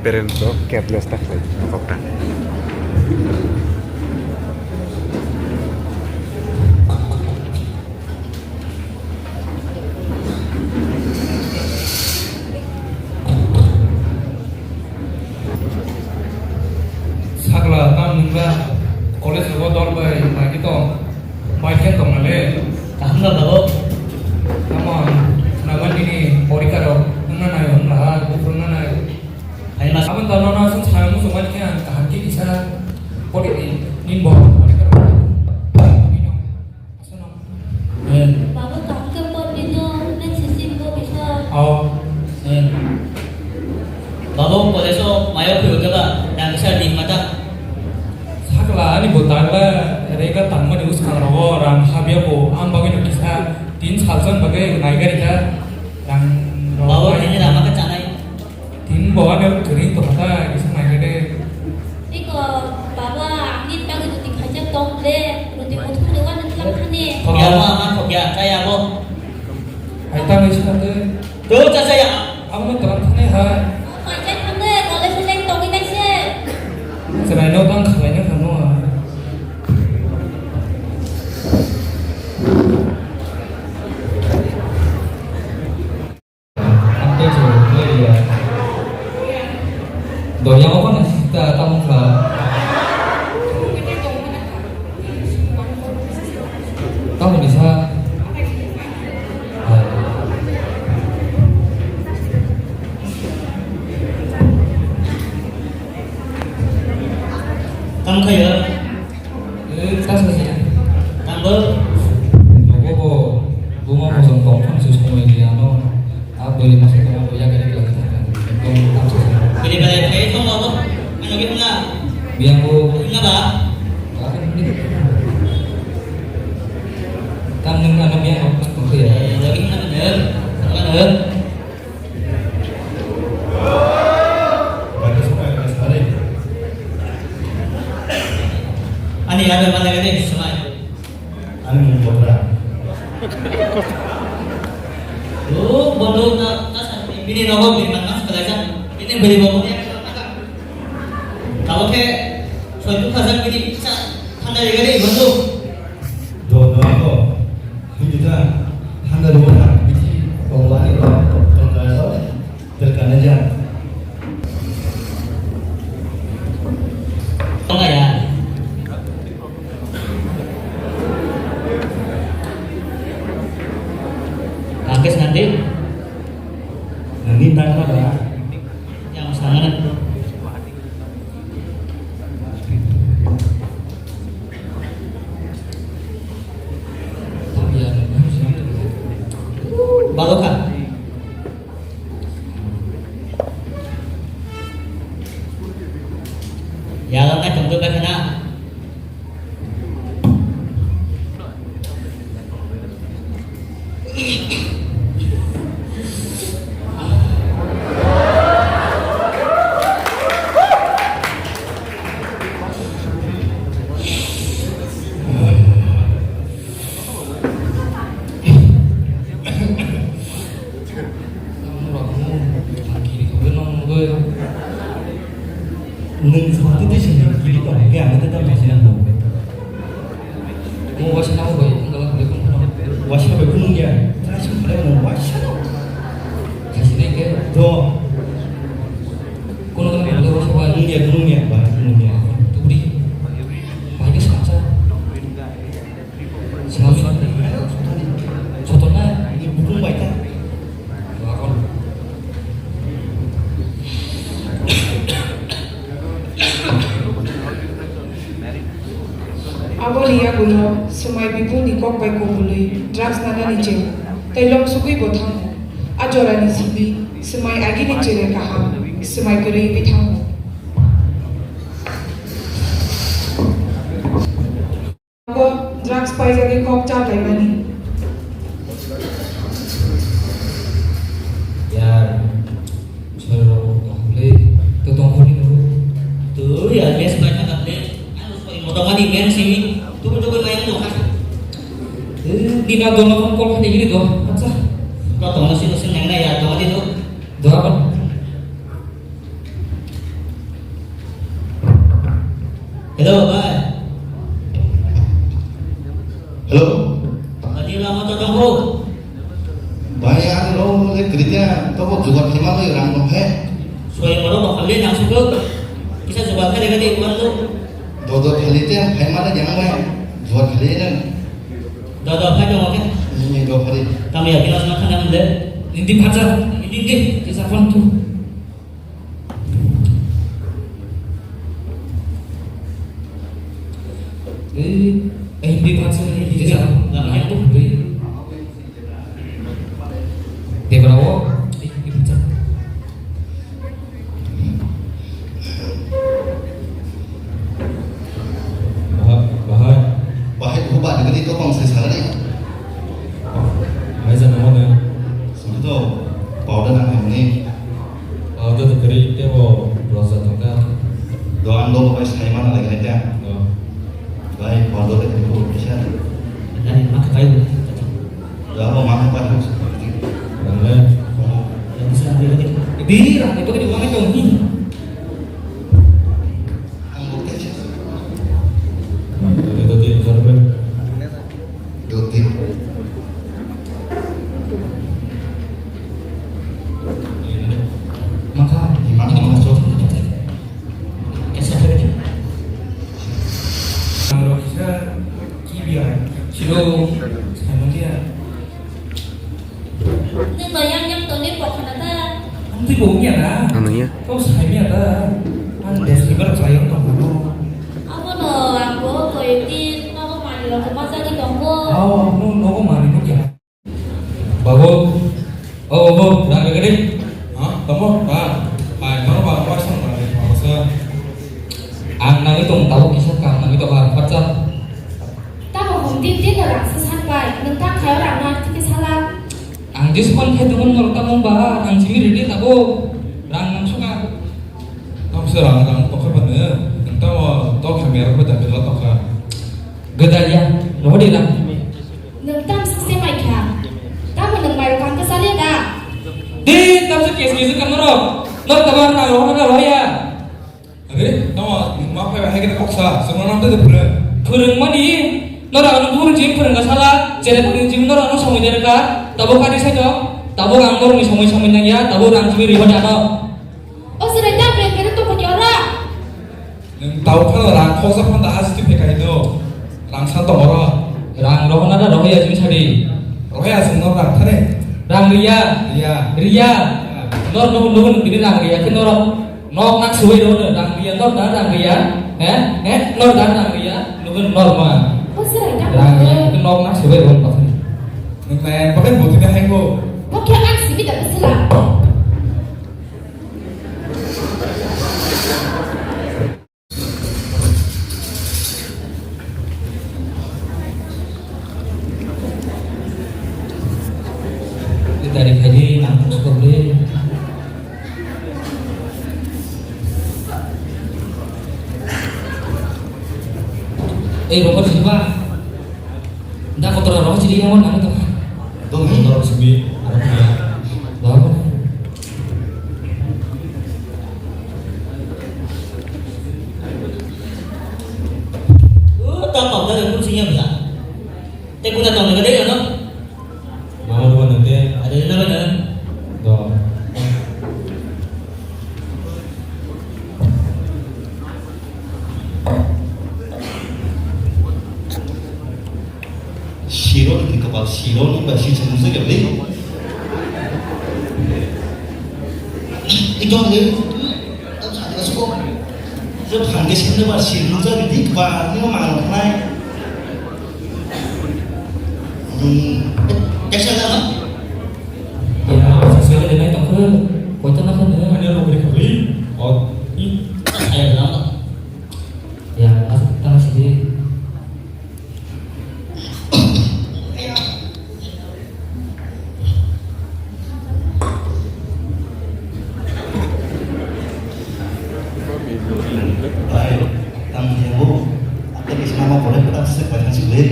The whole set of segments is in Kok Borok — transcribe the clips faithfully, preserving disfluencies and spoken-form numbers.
Parents rok careless ta khlai kok ta. Sakla, tamo nwngla college rogo dol bai mai khe tong, mai khe tong nale. Kaham da tabuk. Tamo ang nabal nini porikha rok wngna nai, wngla ha, buphuru wngna nai. Hai mas. Aboni tano no aswk sayang muchung mani khe ang kaham khe kisa pori ni, nini bo porikha rok. Eh. Baba, kaham khe por di no, nang sisi bo bisa. Oh. Eh. Baba, college o mayo phiyok khe ba, nang kisa di mata. Sakla ani bo tangla, rega tangmani uskang rogo rang habya bo, ang bagwi no kisa tin salsan bagwi naigari kha, rang rogo. Baba, tini rama khe chanai. Tin bo ano kwrwi tongkha ta, kisa naikhe de. Iko, baba, angni bagwi ruti khaijak tong le, ruti muthung de wano tlang thani. Thokya ma, ma thokya, chaya bo. Hai ta nai sina de. To cha chaya. Amo tlang thani hai. Khaijak thang de, kole se leng tongwi nai se. Chwraino tang khlaina thangno. Ang tei se wngya. Doya o kono sita tamo kha. Tamo ni sa. Tamo kha ya. Eh, ta sa se. Tangbo. Nogo bo buma mosong tong thang se somoi di ano. A bwrwi masa tong bo yaga yaga khe thang. Ekdom tam sa se. Bini belai khe thong nogo. Ano gimna? Biyang bo. Gimna ba? Tam nung ano biyang bo tong khe ya. Eh, lagi na bener. Sama bener. Ani ada mana ini semai. Ani mung botra. Oh, bondo na, na sa, bini nogo bini mana sekali sa. Ini beli bondo ya. Kalau ke, suatu pasang bini sa, tanda juga deh bondo. Do, do, do. Hindi ta, thanda rwmani bithi tongmani rok tongkha rok telkana ja. Tongaya. Rakesh nanti. Nani tangka ba. Yang sana. Balo kha. Yalang ai tongtwk bai khana. Nwng song twi twi sini kiri tong khe ang tei tamo sini ang tong. Mo waisa nang bai wngkha lang bai kung kheno. Waisa bai kung ya. Try sung khlai mo waisa. Khasi nai khe. Do. Kono kono bai waisa bai. Nung ya, nung ya, bai, nung ya. Tubri. Bai khe saksa. Sotonna, ini buku baca. Aboni yagulo swmai bipulni kok bai kubului drugs nanani chwng tei longsugwi bo thango. A jorani simi swmai agini chere kaham, swmai kwrwi wngwi thango. Drugs paijagwi kok cha laimani. Yar, sir, tongkha le, to tongkha ni no. Tu ya, yes, pai thang le. Ano soi moto ma Ni men simi, tubu tubu main tu kan. Eh, di na dono kon kol kate giri do. Acha. Lo tong sing sing nang na ya, tong di tu. Do apa? Hello, bhai. Hello. Ani lama to dong. Bai, ang lo le kritia, to bo jugar khema lo rang no phe. Soya maro ba khalle nang sugo. Kisa jugar khalle gadi uan lo. Do do khalle te phai ma le yang bai. Jugar khalle ne. Do do phai dong ke. Ni do khalle. Tam ya kino sana khana mle. Indi phacha, indi indi, kisa phone tu. Eh, eh, hindi pa sa hindi sa. Hindi sa. Di ba o? Eh, hindi pa sa. Bahai, bahai. Bahai ko ba ni ko kong sai sa ni. Bahai sa mo na. Sumto, powder na ni. Ah, udah tuh kering, dia mau berusaha tongkat. Doang dulu, guys, kayak mana lagi, ya? Oh. Baik, kalau udah ketemu, bisa. Dari mana kayu? Udah, mau makan, Pak? Boleh. Yang bisa ambil lagi. Di, itu kan uangnya dong, nih. Ang bukti aja. Nah, itu tadi, misalnya. Dua tim. Maka, maka masuk. Ang rokisa kibiya, silo, samandiya. Nung ba yang yang toni pokhana ta. Ang twi bo wngya na? Ano ya? Kau sai ya ta. Ang dos kibar sayang tong ano. Abo no, ang bo koi ti, nogo mani rok ma jagi tong bo. Aw, no, nogo mani no kya? Babu, oh, babu, rang rega di. Ha? Tamo? Ha? Hai, tamo ba, ba, sang ba, ba, sa. Ang nangwi tong tabo kisa kam nangwi tong ha, phatsa. Tamo hum din din no rang sa san bai, nung ta khayo rang na tiki sala. Ang jis kon khai tong no tamo ba, ang jimi ready tabo, rang nang suka. Tamo se rang, rang tokha ba ne, nung tamo to khamya rok ba dabi lo tokha. Gadal ya, no di rang. Nwng tam swk se mai kha? Tamo nwng mairok kaham khe chaliya da? De, tamsa kes kes wngkha norok. Norok tamo rang rohorna rohorya? Are, tamo nwng ma phai bai hai khe kok sa, chwngno nam tei phwrwng. Phwrwngmani, norok ano buini jim phwrwngkha sala, chele phwrwng jim norok ano somoi derkha, tabo kati sai tong, tabo rang borokni somoi somoi nangya, tabo rang jimi rihorya ano. O chwrai ta breng breng tongkha khe ora? Nwng tau phano rang khoksa phano da hajiti phekai no. Rang sa tong oro. Rang rohona da rohya jini sadi. Rohya sing no rang thane. Rang riya. Riya. Riya. Nor no no no bini rang riya khe nor. Nok nak subai rohona rang riya nor da rang riya. He? He? Nor da rang riya. Nugun nor ma. O chwrai ta. Rang riya khe nok nak subai rohona pathani. Nwng nai pakai botine hai ko. Bokhe ang sibi da bisila. Dari kaji nang skop le. Eh, rokok sini, Pak. Nda kotor rokok sini yang mana tuh? Tuh, kotor sini. Ada dia. Bawa. Oh, tamam, dari pun senyum ya. Teh, kuna tong, nggak ada ya, no? Mama dua nanti. Ada yang apa, no? Tuh. Siro ni kapal, siro ni ba si chang sa gabli. Ito ni, ito sa ko. Yo phang ke sini ba siro sa gabli ba ni ma nai. Hmm, kaisa na? Ya, saya ada naik tongkol. Kota nak kan? Ada lo beri beri. Oh, ini saya lama. Ya, masuk tengah sini. Bai, tang jabo, apa bisa Omo pore pura se paitha si le.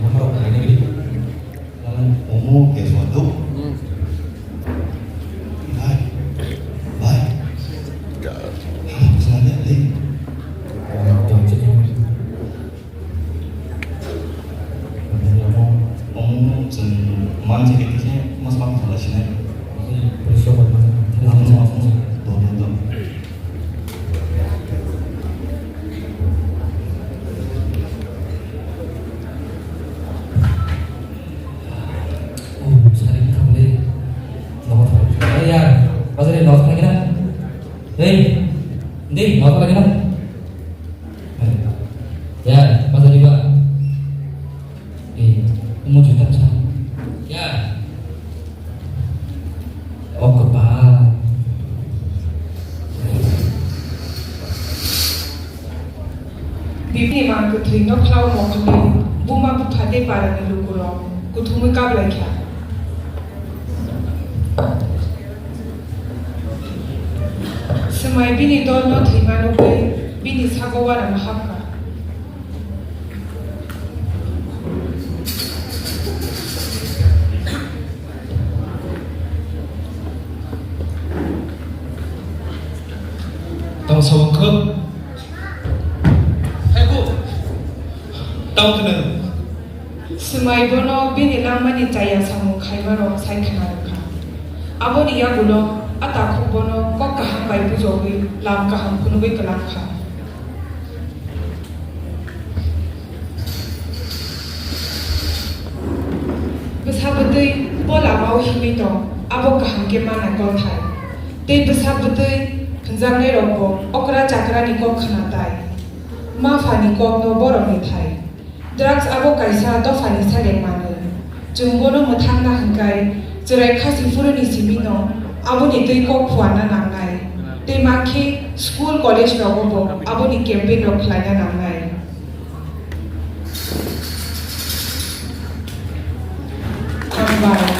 Omo pore ni. Omo ke suatu. Bye. Bye. Selamat ya, Le. Omo chwng manjak khe tei khe mas ma khe sinai. Omo, omo, do, do, do. Oh, sari khamle. Nogo thang. Hey, yaar, bazar e nogo thang na? Hey, hindi, nogo thang na? Yaar, bazar iba. Eh, omo juta sa. Ya. O kwpal. Bibini mang kwthwi nokhlao mokhlwi buma bupha tei parani lukurok kuthumwi kablai kha. Swmai bini dolno thwima nugwi bini sago uanama hapkha. Tong sabo khuk. Hai bu. Tong khna. Swmai bono bini langmani chaya samung khaimarok sai khna rwkha. Aboni yagulo a takhuk bono kok kaham bai bujogwi lam kaham phunugwi kwlang kha. Bwsa bwtwi bo lamao himwi tong, abo kaham khe ma naikol thai. Tei bwsa bwtwi hwnjaknairokbo okra chakrani kok khna tai. Ma phani kokno borokni thai. Drugs abo kaisa dophani seleng manwi. Chwng bono mwthangna hwnkhai chwrai khasi phuruni simino aboni twi kok phuarna nangnai. Tei mankhe school college rogobo aboni campaign rok khlaina nangnai. Hambai.